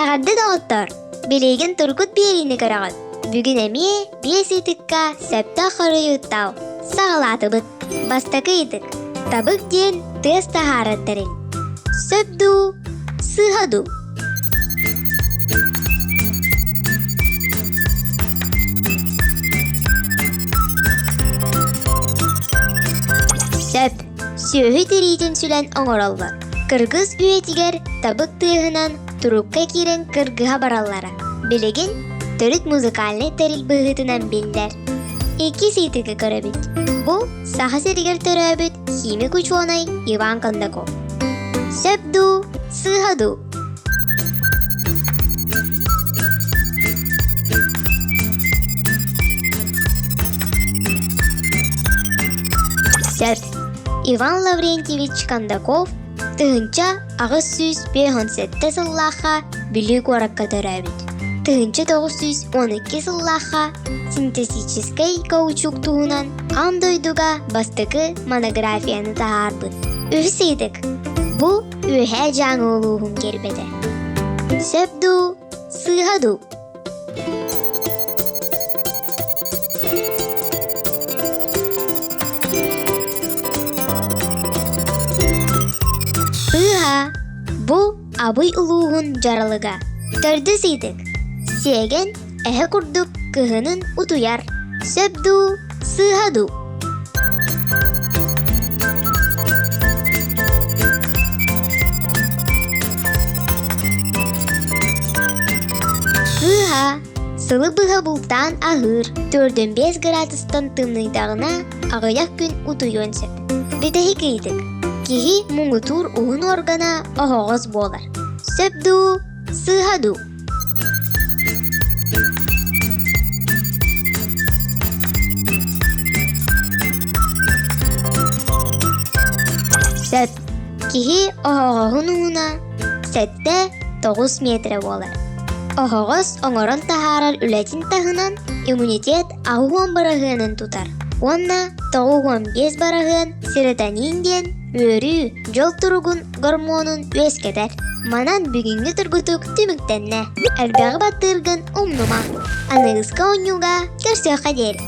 Эҕэрдэ доҕоттор! Билигин тургут биэриини көрөҕүт. Бүгүн эмиэ биэс ыйытыкка сөптөөх хоруйу ыыттал. Саҕалаатыбыт. Бастакы ыйытык. Табык диэн тыас таһаарар тэрил. Сөп дуу, сыыһа дуу? Сөп. Сүөһү тириитин сүлэн оҥороллор. Кыргыз үйэтигэр табык тыаһынан турукка киирэн кыргыһа бараллара. Билигин төрүт музыкальнай тэрил быһыытынан биллэр. Иккис ыйытыгы көрөбүт. Бу Саха сиригэр төрөөбүт химик учуонай Иван Кондаков. Сөп дуу, сыыһа дуу? Сөп. Иван Лаврентьевич Кондаков 1857 сыллаахха Бүлүү куоракка төрөөбүт. 1912 сыллаахха синтетическэй каучук туһунан аан дойдуга бастакы монографияны таһаарбыт. Үһүс ыйытык. Бу Үөһээ Дьааҥы улууһун гербэтэ. Сөп дуу, сыыһа дуу? Сыыһа. Бу Абый улууһун дьаралыга. Төрдүс ыйытык. Сиэгэн эһэ курдук кыһынын утуйар. Сөп дуу, сыыһа дуу? Сыыһа. Сылы быһа бултаан аһыыр, 4-5 градустан тымныйдаҕына аҕыйах күн утуйуон сөп. Бүтэһик ыйытык. Киһи муҥутуур уһун органа оһоҕос буолар. Сөп дуу, сыыһа дуу? Сөп. Киһи оһоҕоһун уһуна 7-9 миэтэрэ буолар. Оһоҕос оҥорон таһаарар үлэтин таһынан иммунитет 80 быраһыанын тутар уонна 95 быраһыан серотонин диэн үөрүү, дьол туругун гормонун үөскэтэр. Манан бүгүҥҥү тургутук түмүктэннэ. Элбэҕи баттыыргын умнума. Аныгыска оонньууга көрсүөххэ диэри.